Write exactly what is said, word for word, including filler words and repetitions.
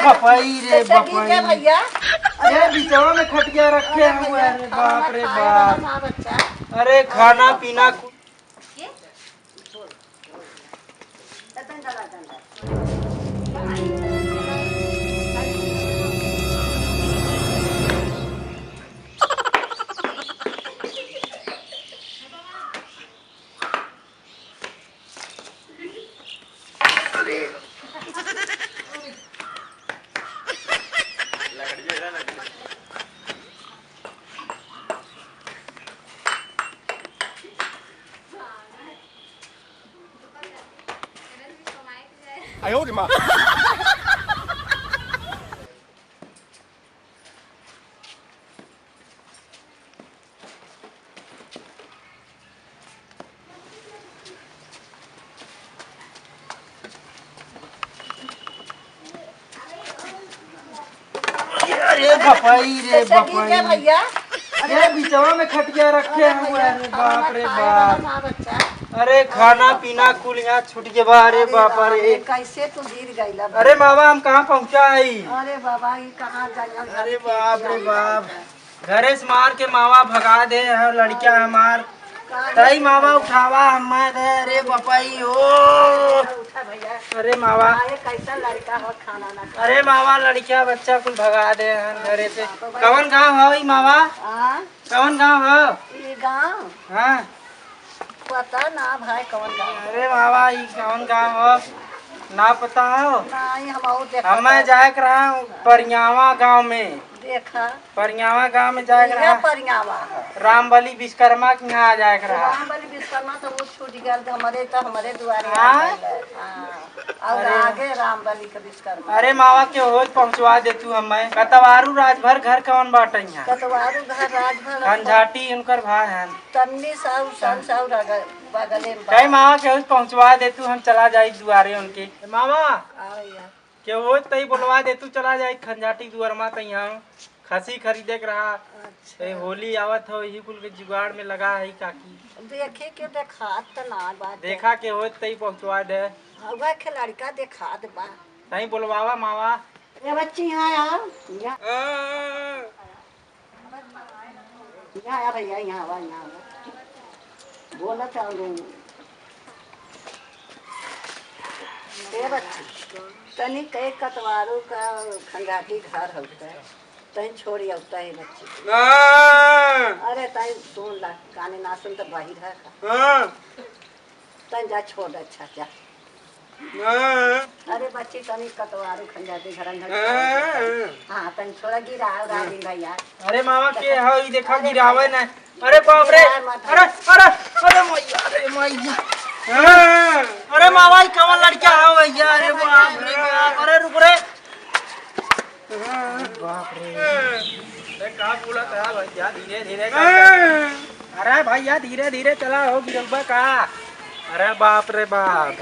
बपई रे, कैसे गिर गया बपई। भैया? अरे, बिचवा में खटिया रखे अरे हुए, भैया, अरे बाप रे खाना बाप। खाए वाला था बच्चा। अरे, खाना पीना कु- अरे बपई रे, कैसे गिर गया बपई। भैया? अरे बिचवा में खटिया रखे अरे हुए, भैया, अरे बाप रे खाना खाए बाप। वाला था बच्चा। अरे खाना पीना कुल यहाँ छूट गया बा, अरे अरे बाप रे। कैसे तू गिर गइला बा? अरे बाबा, हम कहाँ पहुँचा आई? अरे बाबा, ये कहाँ जाइया? अरे बाप रे बाप। घरे से मार के मावा भगा दे है लड़का हमार। तई मावा उठावा हमें दे, अरे बपई हो। उठा भैया। अरे मावा। अरे कैसा लड़का हो, खाना ना खा। अरे मावा, लड़का बच्चा कुल भगा दे है घरे से। कवन गाँव हो ई मावा? हाँ? कवन गाँव हो? ई गाँव? हाँ। पता ना भाई कवन गाँव। अरे बाबा, ई कवन गाँव हो? ना पता हो? नहीं, हम और देखा हमें था। जाए के रहा परियावा गाँव में। देखा। परियावा गाँव में जाए के इहे रहा। परियावा। रामबली विश्वकर्मा के यहाँ जाए के रहा। रामबली विश्वकर्मा तो वो छूट गया, तो हमारे, तो हमारे दुआरे आ हाँ? गए। हाँ। और अरे। आगे रामबली के विश्वकर्मा। अरे मावा, के होत पहुँचवा दे तू हमें। कतवारू राजभर घर कवन बाटे यहाँ? कतवारू घर राजभर खंजाटी उनकर भाई हैं। तन्नी साहू, सन साहू रग-, बगले में बा। कई मावा के होत पहुँचवा दे तू, हम चला जाई दुआरे उनके। ए मावा, का भैया? के होत तई बोलवा दे तू, चला जाई खंजाटी दुआर मा तई हम। खसी खरीदे के रहा। अच्छा। ए, होली आवत हो, यही कुल के जुगाड़ में लगा है काकी। देखे के देखात त ना बा। देखा के होत तई पहुँचवा दे। हाँ, वह के लड़का देखात बा। तई बोलवावा मावा। ए बच्ची, यहाँ आओ। यहाँ। हाँ। यहाँ आ भैया, यहाँ आवा, यहाँ आवा। बोलत है और ए बच्ची, तनी कई कतवारू का खंगाटी घर हउता है, तनी छोड़ी अउता है बच्ची। ना। अरे तनी सुन ला, काने ना सुन तो बाहिर है का? हाँ। तनी जा छोड़, अच्छा जा। हाँ। अरे बच्ची, तनी कतवारू खंजाटी घर में हाँ। हाँ, तनी छोड़ा, गिरा, राजिन भैया। अरे मामा, के हो, ई देखा, अरे गिरावे ना। अरे बाप रे। गिरावे मत। अरे, अरे, अरे मैया, अरे मैया। हाँ। अरे मामा, ई कवन लड़का हो भैया? अरे बाप रे बाप, अरे रुक रे। बाप रे। ए, का बोलत है भैया? धीरे, धीरे का। अरे भैया, धीरे, धीरे चला हो, गिरलबा का? अरे बाप रे बाप।